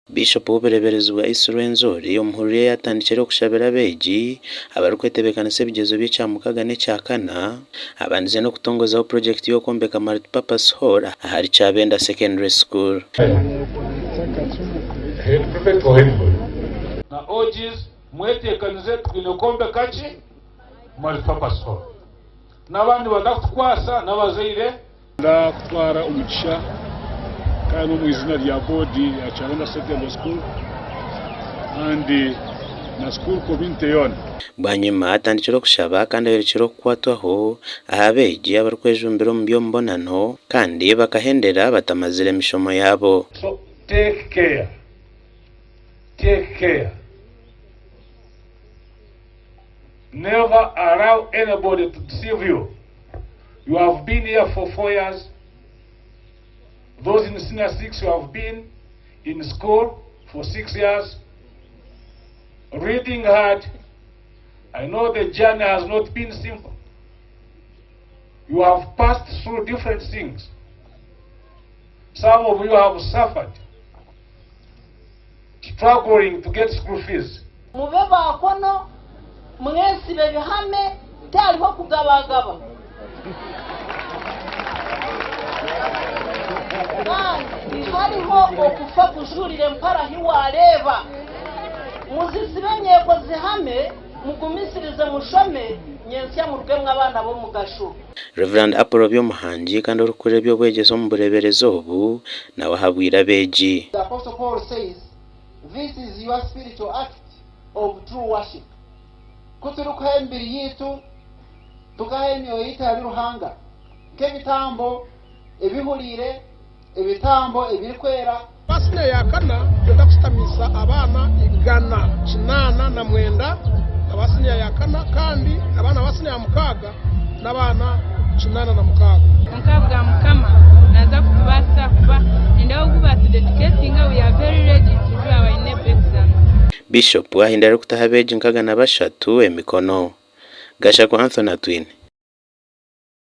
Biishopu w'obureeberezi bwa East Rwenzori omuhururu ye yaatandikire okushabira abeegi abarikwetebeekanisa ebigyezo by'ekyamukaaga n'ekyakana abandize n'okutongozaho purogyekiti y'okwombeka Multipurpose Hall ahari Kyabenda Secondary School. Na OGs mweteekanize twine kwombeka ki? Multipurpose Hall. N'abandi batakutukwasa n'abazaire. Nda kutwara omugisha kandi omu izina rya boodi ya Kyabenda Secondary School kandi na school community yoona. Bwanyima atandikire okushaba kandi ayorekire okukwatwaho aha beegi abarikwejumbira omu by'omubonano kandi bakahendera batamazire mishomo yaabo. So take care, take care, never allow anybody to deceive you. You have been here for 4 years, those in senior 6 you have been in school for 6 years, reading hard. I know the journey has not been simple. You have passed through different things. Some of you have suffered, struggling to get school fees. Mube baakono, mwesibe bihame, tihariho kugabagaba. Kandi tihariho okufa kujurira empara ahi waareeba. Muzisibe enyeego zihame, mugumisirize mushome, nyentsya murugemu abaana b'omugasho. Rev. Apollo Byomuhangi kandi orikukurira eby'obwegyese omu bureeberezi obu nawe ahabwire abeegi. The Apostle Paul says, This is your spiritual act of true worship. Ku turikuha emibiri yaitu, tukaha emyoyo yaitu ahari Ruhanga nk'ebitambo ebihuriire, ebitambo ebirikwera. Aba siniya ya kana nitwenda kushutamisa abaana 189 aba siniya ya kana kandi abaana ba siniya ya mukaaga n'abaana 86. Kwonka ahabwa Mukama naaza kutubaasisa kuba and ahu ogu baatudedicatinga we are very ready to do our UNEB exams. Bishop ahindura arikutaho abeegi nkaga na bashatu emikono. Gashakwa Anthony Atwine.